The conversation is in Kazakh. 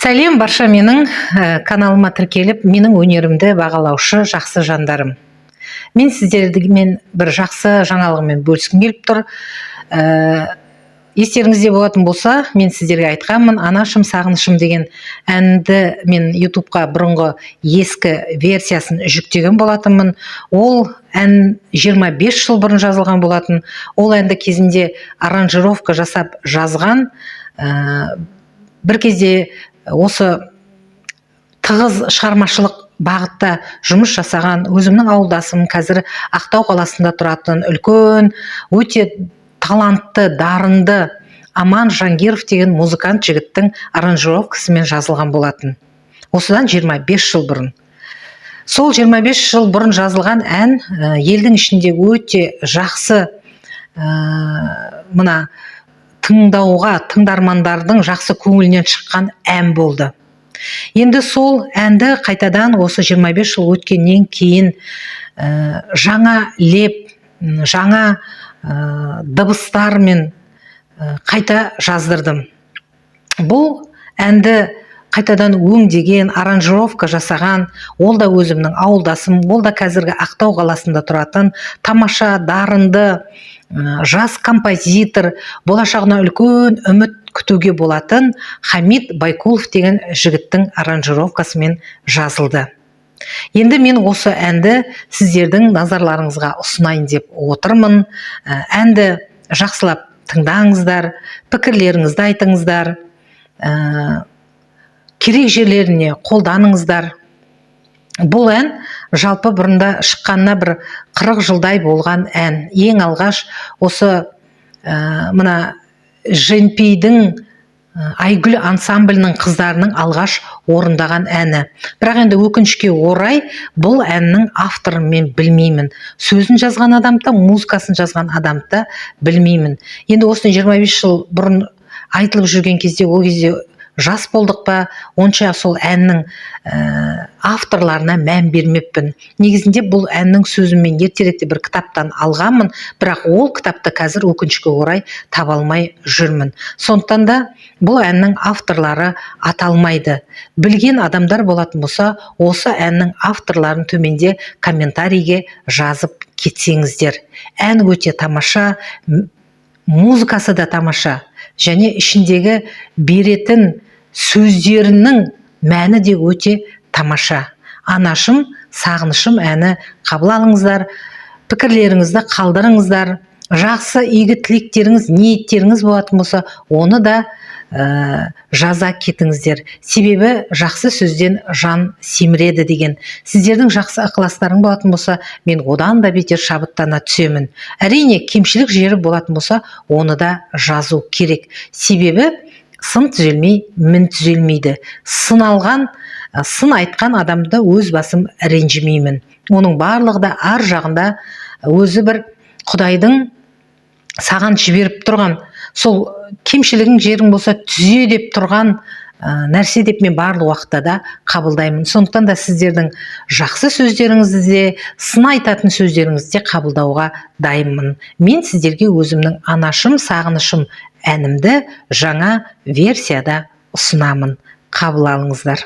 Сәлем, барша менің каналыма тіркеліп, менің өнерімді бағалаушы жақсы жандарым! Мен сіздермен бір жақсы жаңалығыммен бөліскім келіп тұр. Естеріңізде болатын болса, мен сіздерге айтқанмын, «Анашым, сағынышым» деген әнді мен Ютубқа бұрынғы ескі версиясын жүктеген болатынмын. Ол ән 25 жыл бұрын жазылған болатын. Ол әнді кезінде аранжировка жасап жазған, бір кезде осы тығыз шығармашылық бағытта жұмыс жасаған өзімнің ауылдасым, қазір Ақтау қаласында тұратын үлкен, өте талантты, дарынды Аман Жангиров деген музыкант жігіттің аранжировкасымен жазылған болатын осыдан 25 жыл бұрын. Сол 25 жыл бұрын жазылған ән елдің ішінде өте жақсы, мына тыңдауға, тыңдармандардың жақсы көңілінен шыққан ән болды. Енді сол әнді қайтадан осы 25 жыл өткеннен кейін жаңа леп, жаңа дыбыстармен қайта жаздырдым. Бұл әнді қайтадан өңдеген, аранжировка жасаған ол да өзімнің ауылдасым, ол да қазіргі Ақтау қаласында тұратын тамаша, дарынды жас композитор, болашағына үлкен үміт күтуге болатын Хамит Байкулов деген жігіттің аранжировкасымен жазылды. Енді мен осы әнді сіздердің назарларыңызға ұсынайын деп отырмын. Әнді жақсылап тыңдаңыздар, пікірлеріңізді айтыңыздар, керек жерлеріне қолданыңыздар. Бұл ән жалпы бұрында шыққанына бір 40 жылдай болған ән. Ең алғаш осы мына Женпидің Айгүл ансамблінің қыздарының алғаш орындаған әні. Бірақ енді өкінішке орай, бұл әннің авторын мен білмеймін, сөзін жазған адамды да, музыкасын жазған адамды да білмеймін. Енді осыны 25 жыл бұрын айтылып жүрген кезде, ол кезде жас болдық па, онша сол әннің авторларына мән бермеппін. Негізінде бұл әннің сөзін мен ертеректе бір кітаптан алғанмын, бірақ ол кітапты қазір өкінішке орай таба алмай жүрмін. Сондықтан да бұл әннің авторлары аталмайды. Білген адамдар болатын болса, осы әннің авторларын төменде комментарийге жазып кетсеңіздер. Ән өте тамаша, музыкасы да тамаша және ішіндегі беретін сөздерінің мәні де өте тамаша. «Анашым, сағынышым» әні, қабыл алыңыздар, пікірлеріңізді қалдырыңыздар. Жақсы игі тілектеріңіз, ниеттеріңіз болатын болса, оны да жаза кетіңіздер. Себебі жақсы сөзден жан семіреді деген. Сіздердің жақсы ықыластарың болатын болса, мен одан да бетер шабыттана түсемін. Әрине, кемшілік жері болатын болса, оны да жазу керек, себебі сын түзелмей, мін түзелмейді. Сын алған, сын айтқан адамды өз басым ренжімеймін. Оның барлығы да ар жағында өзі бір құдайдың саған жіберіп тұрған, сол кемшілігің жерің болса, түзе деп тұрған нәрсе деп мен барлық уақытта да қабылдаймын. Сондықтан да сіздердің жақсы сөздеріңізді де, сын айтатын сөздеріңізді де қабылдауға дайынмын. Мен сіздерге өзімнің «Анашым, сағынышым» әнімді жаңа версияда ұсынамын, қабыл алыңыздар.